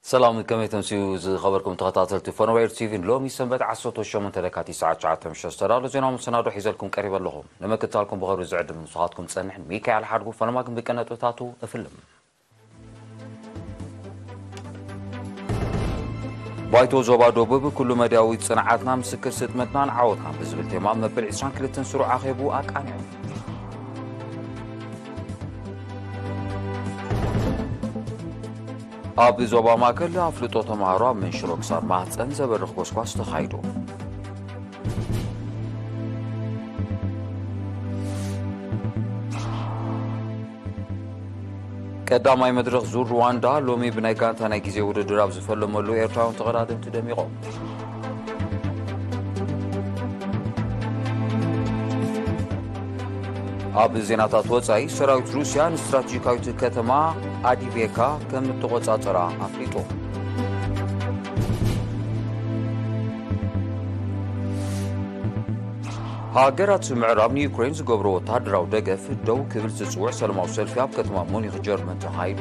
ሰላም፣ ከመይ ተምስዩ ዝኸበርኩም ተኸታተልቲ ፎኖዌር ቲቪን? ሎሚ ሰንበት ዓሰርተ ሸሞንተ ለካቲት ሰዓት ትሽዓተ ምሸት ዝተዳሎ ዜናዊ መሰናዶ ሒዘልኩም ቀሪበ ኣለኹ። ንምክትታልኩም ብኸብሪ ዝዕድም ንስኻትኩም ጸንሕን ሚካኤል ሓድጉ። ፈለማ ግን ብቀ ነጥብታቱ እፍልም። ባይቶ ዞባ ደቡብ ኩሉ መድያዊ ጽንዓትና፣ ምስክር ስጥመትናን ዓወትናን ብዝብል ቴማ መበል ዕስራን ክልተን ስሩዕ ኣኼቡ ኣቃኒዑ። ኣብ ዞባ ማእከል ኣፍልጦ ተምሃሮ ኣብ መንሽሮ ክሳብ ማህጸን ዘበርኽ ጎስጓስ ተኻይዱ። ቀዳማይ መድረኽ ዙር ሩዋንዳ ሎሚ ብናይ ጋንታ ናይ ግዜ ውድድር ኣብ ዝፈለመሉ ኤርትራውያን ተቐዳደምቲ ደሚቖም። ኣብ ዜናታት ወጻኢ፣ ሰራዊት ሩስያ ንስትራቴጂካዊት ከተማ ኣዲቬካ ከም እተቖጻጸራ ኣፍሊጡ። ሃገራት ምዕራብ ንዩክሬን ዝገብሮ ወተሃደራዊ ደገፍ ደው ክብል ዝጽውዕ ሰላማዊ ሰልፊ ኣብ ከተማ ሙኒክ ጀርመን ተኻይዱ።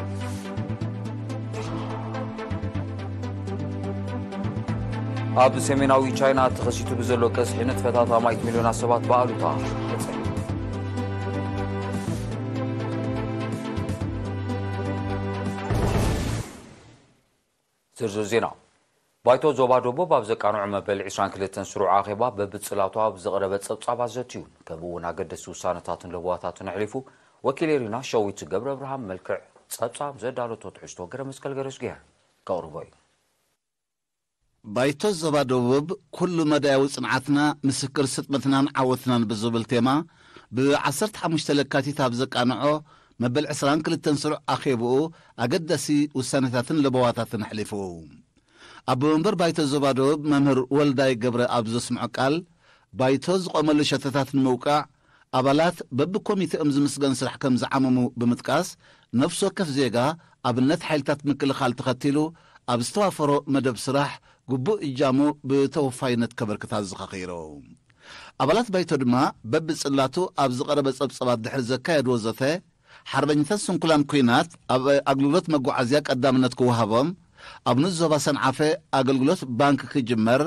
ኣብ ሰሜናዊ ቻይና ተኸሲቱ ብዘሎ ቀዝሒ ንጥፈታት ኣማኢት ሚልዮናት ሰባት ብኣሉታ ተጸሚሙ። ዝርዝር ዜና። ባይቶ ዞባ ደቡብ ኣብ ዘቃንዖ መበል ዕስራን ክልተን ስሩዕ ኣኼባ በብጽላቱ ኣብ ዘቕረበ ጸብጻባት ዘትዩ፣ ከምኡ እውን ኣገደስቲ ውሳነታትን ለበዋታትን ኣሕሊፉ። ወኪል ኤሪና ሸዊት ገብረ ኣብርሃም መልክዕ ጸብጻብ ዘዳለቶ ትሕዝቶ ገረ መስቀል ገረስጊሄር ከቕርቦ እዩ። ባይቶ ዞባ ደቡብ ኩሉ መዳያዊ ጽንዓትና፣ ምስክር ስጥመትናን ዓወትናን ብዝብል ቴማ ብ ዓሰርተ ሓሙሽተ ለካቲት ኣብ ዘቃንዖ መበል ዕስራን ክልተን ስሩዕ ኣኼብኡ ኣገዳሲ ውሳኔታትን ለበዋታትን ኣሕሊፉ። ኣቦ መንበር ባይቶ ዞባ ደቡብ መምህር ወልዳይ ገብረ ኣብ ዘስምዖ ቃል፣ ባይቶ ዝቖመሉ ሸተታት ንምውቃዕ ኣባላት በብኮሚቴኦም ዝምስገን ስራሕ ከም ዝዓመሙ ብምጥቃስ፣ ነፍሲ ወከፍ ዜጋ ኣብነት ሓይልታት ምክልኻል ተኸቲሉ ኣብ ዝተዋፈሮ መደብ ስራሕ ግቡእ እጃሙ ብተወፋይነት ከበርክት ኣዘኻኺሩ። ኣባላት ባይቶ ድማ በብጽላቱ ኣብ ዝቐረበ ጸብጸባት ድሕሪ ዘካየድዎ ዘተ፣ ሓርበኛታት ስንኩላን ኲናት ኣብ ኣገልግሎት መጓዓዝያ ቀዳምነት ክወሃቦም፣ ኣብ ንኡስ ዞባ ሰንዓፈ ኣገልግሎት ባንክ ክጅመር፣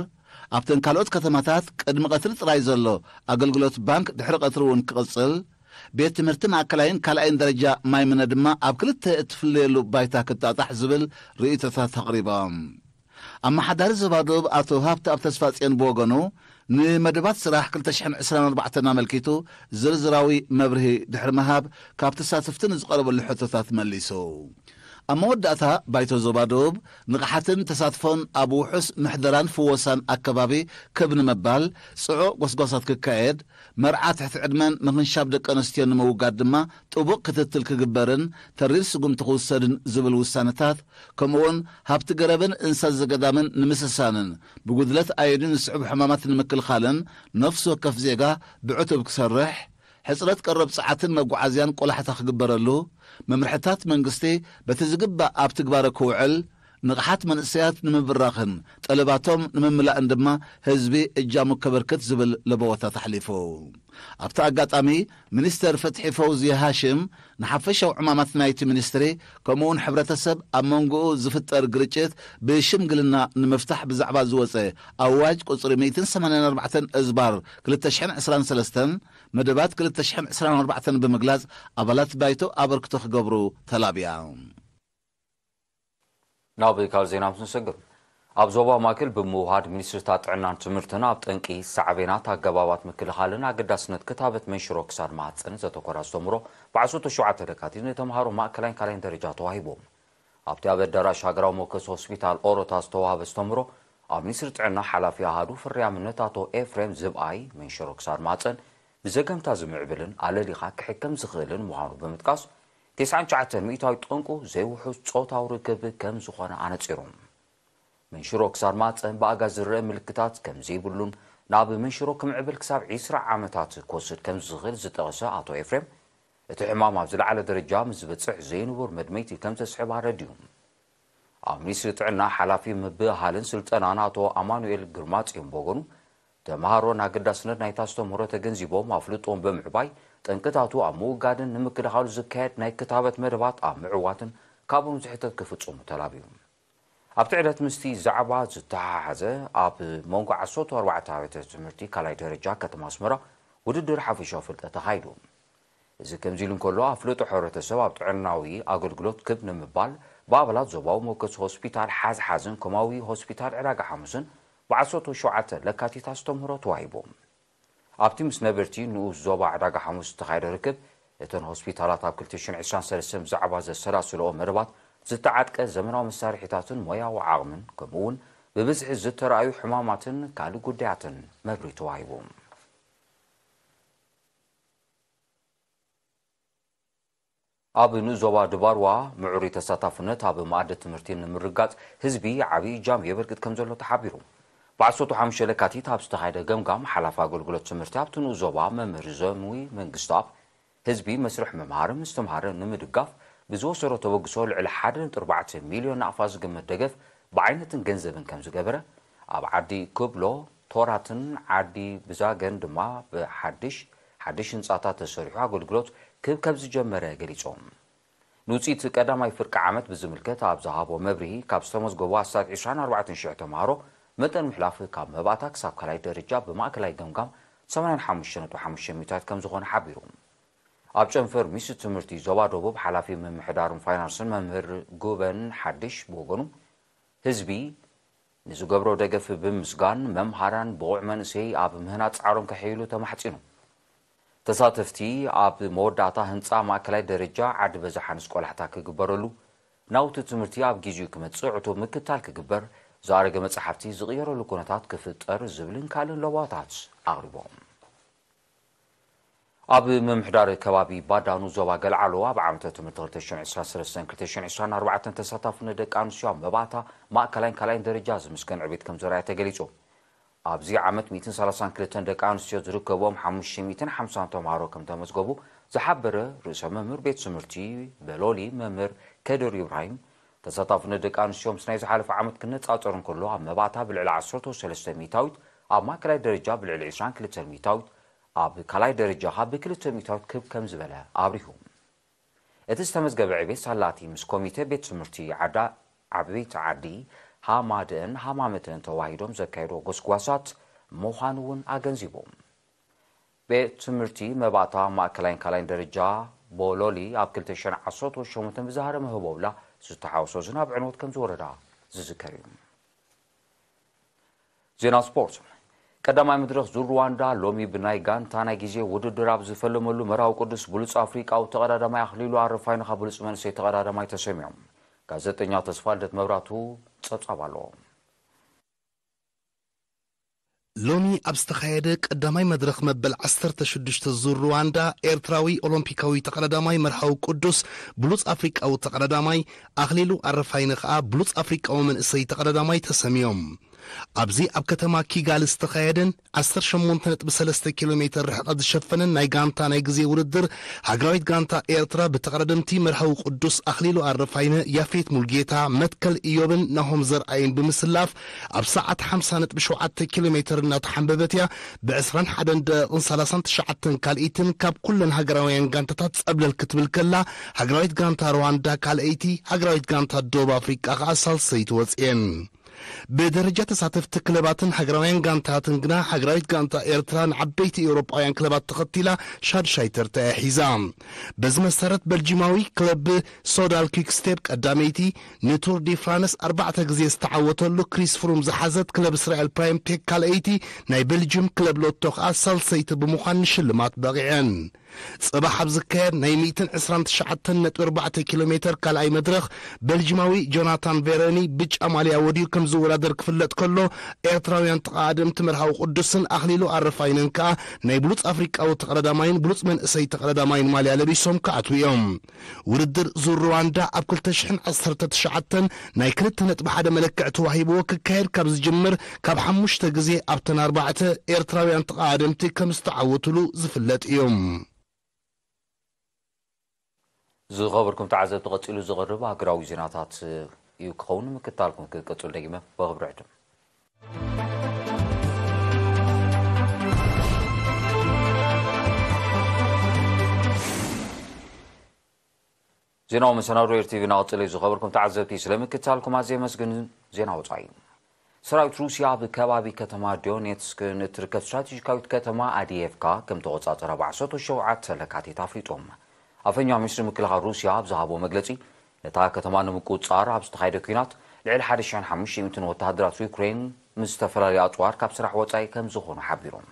ኣብተን ካልኦት ከተማታት ቅድሚ ቀትሪ ጥራይ ዘሎ ኣገልግሎት ባንክ ድሕሪ ቀትሪ እውን ክቕጽል፣ ቤት ትምህርቲ ማእከላይን ካልኣይን ደረጃ ማይምነ ድማ ኣብ ክልተ እትፍለየሉ ባይታ ክጣጣሕ ዝብል ርእይቶታት ኣቕሪቦም። ኣመሓዳሪ ዞባ ደቡብ ኣቶ ሃብተኣብ ተስፋጽዮን ብወገኑ፣ ንመደባት ስራሕ ክልተ ሽሕን ዕስራን ኣርባዕተን ኣመልኪቱ ዝርዝራዊ መብርሂ ድሕሪ ምሃብ፣ ካብ ተሳተፍቲ ንዝቐረበሉ ሕቶታት መሊሱ። ኣብ መወዳእታ፣ ባይቶ ዞባ ደቡብ ንቕሓትን ተሳትፎን ኣብ ውሑስ ምሕደራን ፍወሳን ኣከባቢ ክብ ንምባል ጽዑቕ ጎስጓሳት ክካየድ፣ መርዓ ትሕቲ ዕድመን ምኽንሻብ ደቂ ኣንስትዮን ንምውጋድ ድማ ጥቡቕ ክትትል ክግበርን ተሪር ስጉምቲ ክውሰድን ዝብል ውሳነታት፣ ከምኡውን ሃብቲ ገረብን እንስሳ ዘገዳምን ንምስሳንን ብጉድለት ኣየድን ዝስዕቡ ሕማማት ንምክልኻልን ነፍሲ ወከፍ ዜጋ ብዕቱብ ክሰርሕ፣ ሕጽረት ቀረብ ጸዓትን መጓዓዝያን ቆላሕታ ክግበረሉ፣ መምርሕታት መንግስቲ በቲ ዝግባእ ኣብ ትግባረ ክውዕል፣ ንቕሓት መንእሰያት ንምብራኽን ጠለባቶም ንምምላእን ድማ ህዝቢ እጃሙ ከበርክት ዝብል ለበዋታት ኣሕሊፉ። ኣብቲ ኣጋጣሚ ሚኒስተር ፍትሒ ፈውዝየ ሃሽም ንሓፈሻዊ ዕማማት ናይቲ ሚኒስትሪ ከምኡውን ሕብረተሰብ ኣብ መንጎኡ ዝፍጠር ግርጭት ብሽምግልና ንምፍታሕ ብዛዕባ ዝወጸ ኣዋጅ ቁጽሪ ሚእትን ሰማንያን ኣርባዕተን እዝባር ክልተ ሽሕን ዕስራን ሰለስተን መደባት ክልተ ሽሕን ዕስራን ኣርባዕተን ብምግላጽ ኣባላት ባይቶ ኣበርክቶ ክገብሩ ተላብያ። ናብ ካልእ ዜና ምስ ንሰግር፣ ኣብ ዞባ ማእከል ብምውሃድ ሚኒስትሪታት ጥዕናን ትምህርትን ኣብ ጠንቂ ሳዕቤናት ኣገባባት ምክልኻልን ኣገዳስነት ክታበት መንሽሮ ክሳድ ማህጸን ዘተኮረ ኣስተምህሮ ብ ዓሰርተ ሸውዓተ ለካቲት ንተምሃሮ ማእከላይን ካልኣይን ደረጃ ተዋሂቦም። ኣብቲ ኣብ ኣዳራሽ ሃገራዊ መወከሲ ሆስፒታል ኦሮታ ዝተዋህበ ኣስተምህሮ ኣብ ሚኒስትሪ ጥዕና ሓላፊ ኣሃዱ ፍርያምነት ኣቶ ኤፍሬም ዝብኣይ መንሽሮ ክሳድ ማህጸን ብዘገምታ ዝምዕብልን ኣለሊኻ ክሕከም ዝኽእልን ምዃኑ ብምጥቃስ፣ ተስዓን ትሽዓተን ሚእታዊ ጠንቁ ዘይውሑስ ጾታዊ ርክብ ከም ዝኾነ ኣነጺሮም። መንሽሮ ክሳድ ማህጸን ብኣጋ ዝረአ ምልክታት ከም ዘይብሉን ናብ መንሽሮ ክምዕብል ክሳብ ዕስራ ዓመታት ክወስድ ከም ዝኽእል ዝጠቐሰ ኣቶ ኤፍሬም፣ እቲ ሕማም ኣብ ዝለዓለ ደረጃ ምስ ዝበጽሕ ዘይንቡር መድመይቲ ከም ዘስዕብ ኣረዲኡ። ኣብ ሚኒስትሪ ጥዕና ሓላፊ ምብህሃልን ስልጠናን ኣቶ ኣማኑኤል ግርማጽዮን ብወገኑ፣ ተምሃሮ ንኣገዳስነት ናይቲ ኣስተምህሮ ተገንዚቦም ኣፍልጦኦም ብምዕባይ ጠንቅታቱ ኣብ ምውጋድን ንምክልኻሉ ዝካየድ ናይ ክታበት መደባት ኣብ ምዕዋትን ካብኦም ዝሕተት ክፍጽሙ ተላብዩ። ኣብቲ ዕለት ምስቲ ዛዕባ ዝተሓሓዘ ኣብ መንጎ ዓሰርተ ኣርባዕተ ኣብያተ ትምህርቲ ካልኣይ ደረጃ ከተማ ኣስመራ ውድድር ሓፈሻዊ ፍልጠት ተኻይዱ። እዚ ከምዚ ኢሉ እንከሎ፣ ኣፍልጦ ሕብረተሰብ ኣብ ጥዕናዊ ኣገልግሎት ክብ ንምባል ብኣባላት ዞባዊ መወከሲ ሆስፒታል ሓዝሓዝን ኮማዊ ሆስፒታል ዕዳጋ ሓሙስን ብ ዓሰርተ ሸውዓተ ለካቲት ኣስተምህሮ ተዋሂቡ። ኣብቲ ምስ ነበርቲ ንኡስ ዞባ ዕዳጋ ሓሙስ ዝተኻየደ ርክብ፣ እተን ሆስፒታላት ኣብ ክልተ ሽሕን ዕስራን ሰለስተን ብዛዕባ ዘሰላስልኦ መደባት ዝተዓጥቀ ዘመናዊ መሳርሒታትን ሞያዊ ዓቕምን፣ ከምኡ እውን ብብዝሒ ዝተራእዩ ሕማማትን ካልእ ጉዳያትን መብርሂ ተዋሂቡ። ኣብ ንኡስ ዞባ ድባርዋ ምዕሩይ ተሳታፍነት ኣብ መኣዲ ትምህርቲ ንምርጋጽ ህዝቢ ዓብዪ እጃም የበርክት ከም ዘሎ ተሓቢሩ። ብ ዓሰርተ ሓሙሽተ ለካቲት ኣብ ዝተኻየደ ገምጋም፣ ሓላፊ ኣገልግሎት ትምህርቲ ኣብቲ ንኡስ ዞባ መምህር ዘምዊ መንግስተኣብ፣ ህዝቢ መስርሕ ምምሃርን ምስትምሃርን ንምድጋፍ ብዝወሰዶ ተበግሶ ልዕሊ ሓደ ነጥቢ ኣርባዕተ ሚልዮን ናቕፋ ዝግመት ደገፍ ብዓይነትን ገንዘብን ከም ዝገበረ፣ ኣብ ዓዲ ክብሎ ቶራትን ዓዲ ብዛገን ድማ ብሓድሽ ሓድሽ ህንጻታት ተሰሪሑ ኣገልግሎት ክህብ ከም ዝጀመረ ገሊጾም። ንውጽኢት ቀዳማይ ፍርቂ ዓመት ብዝምልከት ኣብ ዝሃቦ መብርሂ፣ ካብ ዝተመዝገቡ ኣስታት ዕስራን ኣርባዕተን ሽሕ ተምሃሮ መጠን ምሕላፍ ካብ መባእታ ክሳብ ካልኣይ ደረጃ ብማእከላይ ገምጋም ሰማንያን ሓሙሽተ ነጥቢ ሓሙሽተ ሚእታዊት ከም ዝኾነ ሓቢሩ። ኣብ ጨንፈር ሚኒስትሪ ትምህርቲ ዞባ ደቡብ ሓላፊ ምምሕዳርን ፋይናንስን መምህር ጉበን ሓድሽ ብወገኑ፣ ህዝቢ ንዝገብሮ ደገፍ ብምስጋን፣ መምሃራን ብቑዕ መንእሰይ ኣብ ምህናጽ ጻዕሮም ከሕይሉ ተማሕጺኑ። ተሳተፍቲ ኣብ መወዳእታ ህንጻ ማእከላይ ደረጃ ዓዲ በዛ ሓንስ ቆላሕታ ክግበረሉ፣ ናውቲ ትምህርቲ ኣብ ጊዜኡ ክመጽእ ዕቱብ ምክታል ክግበር፣ ዝኣረገ መጻሕፍቲ ዝቕየረሉ ኩነታት ክፍጠር ዝብልን ካልእን ለዋታት ኣቕሪቦም። ኣብ ምምሕዳር ከባቢ ባዳኑ ዞባ ገልዓሎ ኣብ ዓመተ ትምህርቲ ክልተ ሽሕን ዕስራን ሰለስተን ክልተ ሽሕን ዕስራን ኣርባዕተን ተሳታፍነት ደቂ ኣንስትዮ ኣብ መባእታ ማእከላይን ካልኣይን ደረጃ ዝምስገን ዕቤት ከም ዘርኣየ ተገሊጹ። ኣብዚ ዓመት ሚእትን ሰላሳን ክልተን ደቂ ኣንስትዮ ዝርከብዎም ሓሙሽተ ሚእትን ሓምሳን ተምሃሮ ከም ተመዝገቡ ዝሓበረ ርእሰ መምህር ቤት ትምህርቲ በሎሊ መምህር ከድር ኢብራሂም፣ ተሳታፍነት ደቂ ኣንስትዮ ምስ ናይ ዝሓለፈ ዓመት ክነጻጸር እንከሎ፣ ኣብ መባእታ ብልዕሊ ዓሰርተ ሰለስተ ሚእታዊት፣ ኣብ ማእከላይ ደረጃ ብልዕሊ ዕስራን ክልተን ሚእታዊት፣ ኣብ ካልኣይ ደረጃ ከኣ ብክልተ ሚእታዊት ክብ ከም ዝበለ ኣብሪሁ። እቲ ዝተመዝገበ ዕቤት ሳላቲ ምስ ኮሚተ ቤት ትምህርቲ ዓዳ ዓበይቲ ዓዲ ሃማደእን ሃማመተእን ተዋሂዶም ዘካየዶ ጎስጓሳት ምዃኑ እውን ኣገንዚቡ። ቤት ትምህርቲ መባእታ ማእከላይን ካልኣይን ደረጃ ቦሎሊ ኣብ ክልተ ሽሕን ዓሰርተ ሸሞንተን ብዝሃረመ ህቦብላ ዝተሓወሶ ዝናብ ዕንወት ከም ዝወረዳ ዝዝከር እዩ። ዜና ስፖርት። ቀዳማይ መድረኽ ዙር ሩዋንዳ ሎሚ ብናይ ጋንታ ናይ ግዜ ውድድር ኣብ ዝፈለመሉ መርሃዊ ቅዱስ ብሉጽ ኣፍሪቃዊ ተቐዳዳማይ ኣኽሊሉ ኣረፋይነ ካብ ብሉጽ መንእሰይ ተቐዳዳማይ ተሰሚዮም። ጋዜጠኛ ተስፋ ልደት መብራቱ ጸብጻብ ኣለዎ። ሎሚ ኣብ ዝተኻየደ ቀዳማይ መድረኽ መበል ዓሰርተ ሽዱሽተ ዙር ሩዋንዳ፣ ኤርትራዊ ኦሎምፒካዊ ተቐዳዳማይ መርሃዊ ቅዱስ ብሉጽ ኣፍሪቃዊ ተቐዳዳማይ፣ ኣኽሊሉ ኣረፋይነ ከኣ ብሉጽ ኣፍሪቃዊ መንእሰይ ተቐዳዳማይ ተሰምዮም። ኣብዚ ኣብ ከተማ ኪጋሊ ዝተኻየደን ዓሰርተ ሸሞንተ ነጥቢ ሰለስተ ኪሎ ሜተር ርሕቐት ዝሸፈነን ናይ ጋንታ ናይ ግዜ ውድድር፣ ሃገራዊት ጋንታ ኤርትራ ብተቐዳደምቲ መርሃዊ ቅዱስ ኣኽሊሉ ኣረፋይነ፣ ያፌት ሙልጌታ፣ መትከል ኢዮብን ናሆም ዘርኣይን ብምስላፍ፣ ኣብ ሰዓት ሓምሳ ነጥቢ ሸውዓተ ኪሎ ሜተር እናተሓንበበት እያ ብዕስራን ሓደን ደቂቕን ሰላሳን ትሽዓተን ካልኢትን ካብ ኩለን ሃገራውያን ጋንታታት ጸብለል ክትብል ከላ፣ ሃገራዊት ጋንታ ሩዋንዳ ካልኣይቲ፣ ሃገራዊት ጋንታ ደቡብ ኣፍሪቃ ከኣ ሳልሰይቲ ወጽኤን። ብደረጃ ተሳተፍቲ ክለባትን ሃገራውያን ጋንታትን ግና፣ ሃገራዊት ጋንታ ኤርትራ ንዓበይቲ ኤውሮጳውያን ክለባት ተኸቲላ ሻድሻይ ተርታ እያ ሒዛ። በዚ መሰረት፣ በልጂማዊ ክለብ ሶዳል ኪክስቴፕ ቀዳመይቲ፣ ንቱር ዲ ፍራንስ ኣርባዕተ ግዜ ዝተዓወተሉ ክሪስ ፍሩም ዝሓዘት ክለብ እስራኤል ፕራይም ቴክ ካልኣይቲ፣ ናይ በልጅም ክለብ ሎቶ ከኣ ሳልሰይቲ ብምዃን ንሽልማት በቒዐን። ጽባሕ ኣብ ዝካየድ ናይ ሚእትን ዕስራን ትሽዓተን ነጥቢ ኣርባዕተ ኪሎ ሜተር ካልኣይ መድረኽ፣ በልጅማዊ ጆናታን ቬረኒ ብጫ ማልያ ወድዩ ከም ዝወዳደር ክፍለጥ ከሎ፣ ኤርትራውያን ተቓደምቲ መርሃዊ ቅዱስን ኣኽሊሉ ኣረፋይነን ከኣ ናይ ብሉጽ ኣፍሪቃዊ ተቐዳዳማይን ብሉጽ መንእሰይ ተቐዳዳማይን ማልያ ለቢሶም ክኣትዉ እዮም። ውድድር ዙር ሩዋንዳ ኣብ ክልተ ሽሕን ዓሰርተ ትሽዓተን ናይ ክልተ ነጥቢ ሓደ መለክዒ ተዋሂብዎ ክካየድ ካብ ዝጅምር፣ ካብ ሓሙሽተ ግዜ ኣብተን ኣርባዕተ ኤርትራውያን ተቐዳደምቲ ከም ዝተዓወቱሉ ዝፍለጥ እዩ። ዝኸበርኩም ተዓዘብቲ፣ ቀጺሉ ዝቐርብ ሃገራዊ ዜናታት እዩ ክኸውን። ምክታልኩም ክትቀጽሉ ደጊመ ብኽብሪ ዕድም። ዜናዊ መሰናዶ ኤር ቲቪ እናቐጸለ እዩ። ዝኸበርኩም ተዓዘብቲ፣ ስለ ምክታልኩም ኣዝየ የመስግን። ዜና ወጻኢ። ሰራዊት ሩስያ ኣብ ከባቢ ከተማ ዶኔትስክ ንእትርከብ ስትራቴጂካዊት ከተማ ኣዲየፍካ ከም ተቖጻጸረ ብዓሰርተ ሸውዓተ ለካቲት ኣፍሊጦም። ኣፈኛ ሚኒስትሪ ምክልኻል ሩስያ ኣብ ዝሃቦ መግለጺ፣ ነታ ከተማ ንምቁጽጻር ኣብ ዝተኻየደ ኲናት ልዕሊ ሓደ ሽሕን ሓሙሽተ ሚእትን ወተሃደራት ዩክሬን ምስ ዝተፈላለዩ ኣጽዋር ካብ ስራሕ ወጻኢ ከም ዝኾኑ ሓቢሮም።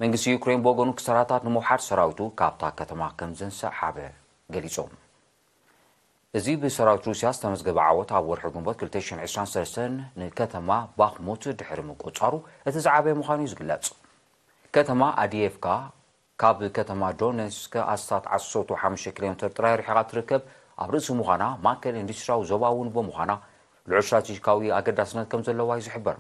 መንግስቲ ዩክሬን ብወገኑ ክሳራታት ንምውሓድ ሰራዊቱ ካብታ ከተማ ከም ዘንሰሓበ ገሊጾም። እዚ ብሰራዊት ሩስያ ዝተመዝገበ ዓወት ኣብ ወርሒ ግንቦት ክልተ ሽሕን ዕስራን ሰለስተን ንከተማ ባኽሙት ድሕሪ ምቁጻሩ እቲ ዝዓበየ ምዃኑ እዩ ዝግለጽ። ከተማ ኣዲየፍካ ካብ ከተማ ዶኔስክ ኣስታት ዓሰርተ ሓሙሽተ ኪሎ ሜትር ጥራይ ርሒቓ ትርከብ፣ ኣብ ርእሲ ምዃና ማእከል ኢንዱስትሪያዊ ዞባ እውን ብምዃና ልዑል ስትራቴጂካዊ ኣገዳስነት ከም ዘለዋ እዩ ዝሕበር።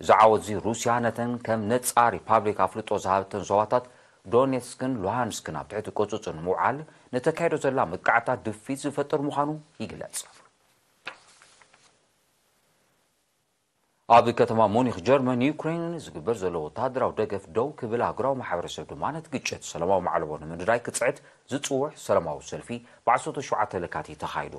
እዚ ዓወት እዚ ሩስያ ነተን ከም ነጻ ሪፓብሊክ ኣፍልጦ ዝሃበተን ዞባታት ዶኔትስክን ሉሃንስክን ኣብ ትሕቲ ቁጽጽር ንምውዓል ንተካይዶ ዘላ መጥቃዕታት ድፊት ዝፈጥር ምዃኑ ይግለጽ። ኣብ ከተማ ሙኒክ ጀርመን ዩክሬን ዝግበር ዘሎ ወተሃደራዊ ደገፍ ደው ክብል ኣህጉራዊ ማሕበረሰብ ድማ ነቲ ግጭት ሰላማዊ ማዕለቦ ንምንዳይ ክጽዕት ዝጽውዕ ሰላማዊ ሰልፊ ብዓሰርተ ሸውዓተ ለካቲት ተኻይዱ።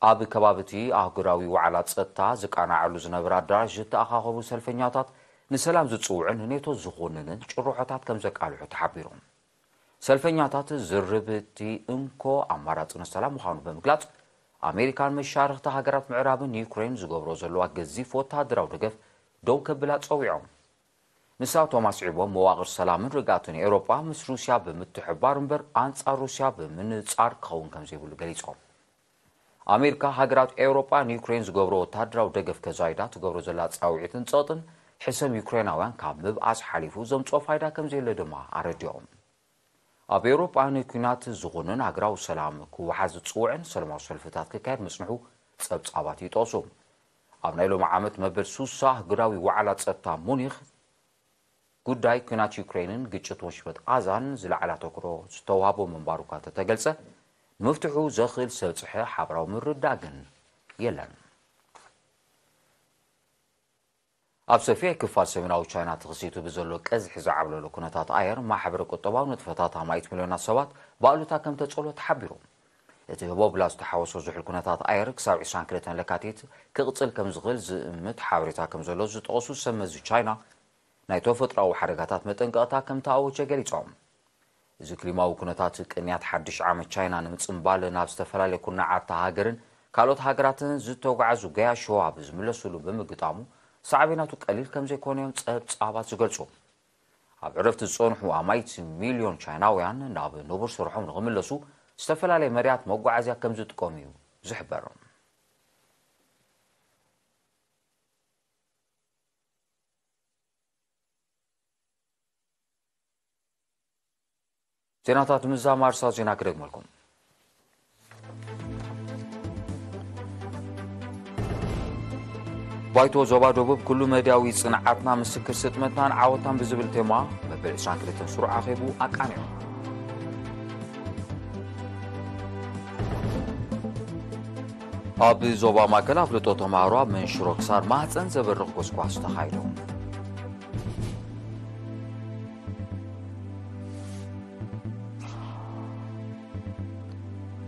ኣብ ከባቢ እቲ ኣህጉራዊ ዋዕላ ጸጥታ ዝቃናዓሉ ዝነበረ ኣዳራሽ ዝተኣኻኸቡ ሰልፈኛታት ንሰላም ዝጽውዕን ንኔቶ ዝኾንንን ጭርሖታት ከም ዘቃልሑ ተሓቢሮም። ሰልፈኛታት ዝርብ እቲ እንኮ ኣማራጺ ንሰላም ምዃኑ ብምግላጽ፣ ኣሜሪካን መሻርኽቲ ሃገራት ምዕራብን ዩክሬን ዝገብሮ ዘለዋ ገዚፍ ወተሃደራዊ ደገፍ ደው ከብላ ጸዊዖም። ንሳቶም ኣስዒቦም መዋቕር ሰላምን ርግኣትን ኤውሮጳ ምስ ሩስያ ብምትሕባር እምበር ኣንጻር ሩስያ ብምንጻር ክኸውን ከም ዘይብሉ ገሊጾም። ኣሜሪካ ሃገራት ኤውሮጳ ንዩክሬን ዝገብሮ ወተሃደራዊ ደገፍ ከዛይዳ ትገብሮ ዘላ ጻውዒትን ጸቕጥን ሕሰም ዩክሬናውያን ካብ ምብኣስ ሓሊፉ ዘምጽኦ ፋይዳ ከም ዘየለ ድማ ኣረዲኦም። ኣብ ኤውሮጳ ንኲናት ዝኹንን ሃገራዊ ሰላም ክወሓዝ ዝጽውዕን ሰላማዊ ሰልፍታት ክካየድ ምጽንሑ ጸብጻባት ይጠቕሱ። ኣብ ናይ ሎሚ ዓመት መበል ሱሳ ኣህጉራዊ ዋዕላ ጸጥታ ሙኒኽ ጉዳይ ኲናት ዩክሬንን ግጭት ወሽመጥ ቓዛን ዝለዓለ ኣተኩሮ ዝተዋህቦ ምንባሩ እኳ እንተተገልጸ፣ ንምፍትሑ ዘኽእል ዝበጽሐ ሓበራዊ ምርዳእ ግን የለን። ኣብ ሰፊሕ ክፋል ሰሜናዊ ቻይና ተኸሲቱ ብዘሎ ቀዝሒ ዝዓብለሎ ኩነታት ኣየር ማሕበረ ቁጠባዊ ንጥፈታት ኣማኢት ሚልዮናት ሰባት ብኣሉታ ከም ተጸልዎ ተሓቢሩ። እቲ ህቦብላ ዝተሓወሶ ዝሑል ኩነታት ኣየር ክሳብ ዕስራን ክልተን ለካቲት ክቕጽል ከም ዝኽእል ዝእምት ሓበሬታ ከም ዘሎ ዝጠቐሱ ሰብ መዚ ቻይና፣ ናይ ተፈጥሮኣዊ ሓደጋታት መጠንቀቕታ ከም ተኣወጀ ገሊጾም። እዚ ክሊማዊ ኩነታት ቅንያት ሓድሽ ዓመት ቻይና ንምጽንባል ናብ ዝተፈላለየ ኩርናዓት እታ ሃገርን ካልኦት ሃገራትን ዝተጓዓዙ ገያሾ ኣብ ዝምለስሉ ብምግጣሙ፣ ሳዕቤናቱ ቀሊል ከም ዘይኮነ እዮም ጸብጻባት ዝገልጹ። ኣብ ዕረፍቲ ዝጸንሑ ኣማኢት ሚልዮን ቻይናውያን ናብ ንቡር ስርሖም ንኽምለሱ ዝተፈላለየ መዳያት መጓዓዝያ ከም ዝጥቀሙ እዩ ዝሕበር። ዜናታት ምዛም ኣርሳት ዜና ክደግመልኩም። ባይቶ ዞባ ደቡብ ኩሉ መድያዊ ጽንዓትና ምስክር ስጥመትናን ዓወታን ብዝብል ቴማ መበል ዕስራን ክልተን ስሩዕ ኣኼቡ ኣቃኒዑ። ኣብ ዞባ ማእከል ኣፍልጦ ተምሃሮ ኣብ መንሽሮ ክሳር ማህጸን ዘበርኽ ጎስጓስ ተኻይዱ።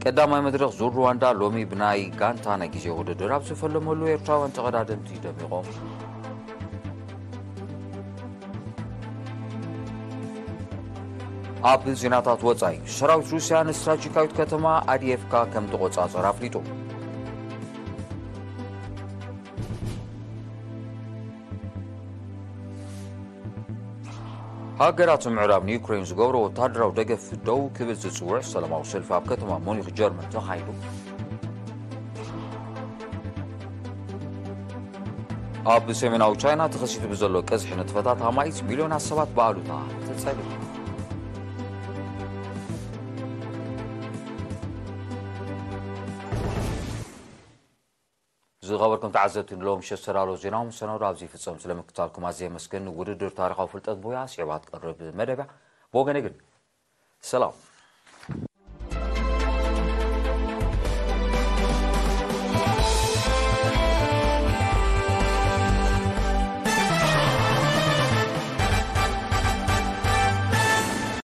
ቀዳማይ መድረኽ ዙር ሩዋንዳ ሎሚ ብናይ ጋንታ ናይ ግዜ ውድድር ኣብ ዝፈለመሉ ኤርትራውያን ተቐዳደምቲ ደሚቖም። ኣብ ዜናታት ወጻኢ፣ ሰራዊት ሩስያ ንስትራቴጂካዊት ከተማ ኣድየፍካ ከም ተቖጻጸረ ኣፍሊጡ። ሃገራት ምዕራብ ንዩክሬን ዝገብሮ ወተሃደራዊ ደገፍ ደው ክብል ዝጽውዕ ሰላማዊ ሰልፊ ኣብ ከተማ ሙኒክ ጀርመን ተኻይዱ። ኣብ ሰሜናዊ ቻይና ተኸሲቱ ብዘሎ ቀዝሒ ንጥፈታት ኣማኢት ሚልዮናት ሰባት ብኣሉታ ተጸልዩ። ዝኸበርኩም ተዓዘብቲ፣ ንሎሚ ምሸት ዝተዳለወ ዜናዊ መሰናዶ ኣብዚ ይፍጸም። ስለ ምክታልኩም ኣዝየ የመስግን። ውድድር ታሪኻዊ ፍልጠት ብውያ ስዒባ ትቀርብ መደብ እያ። ብወገነ ግን ሰላም።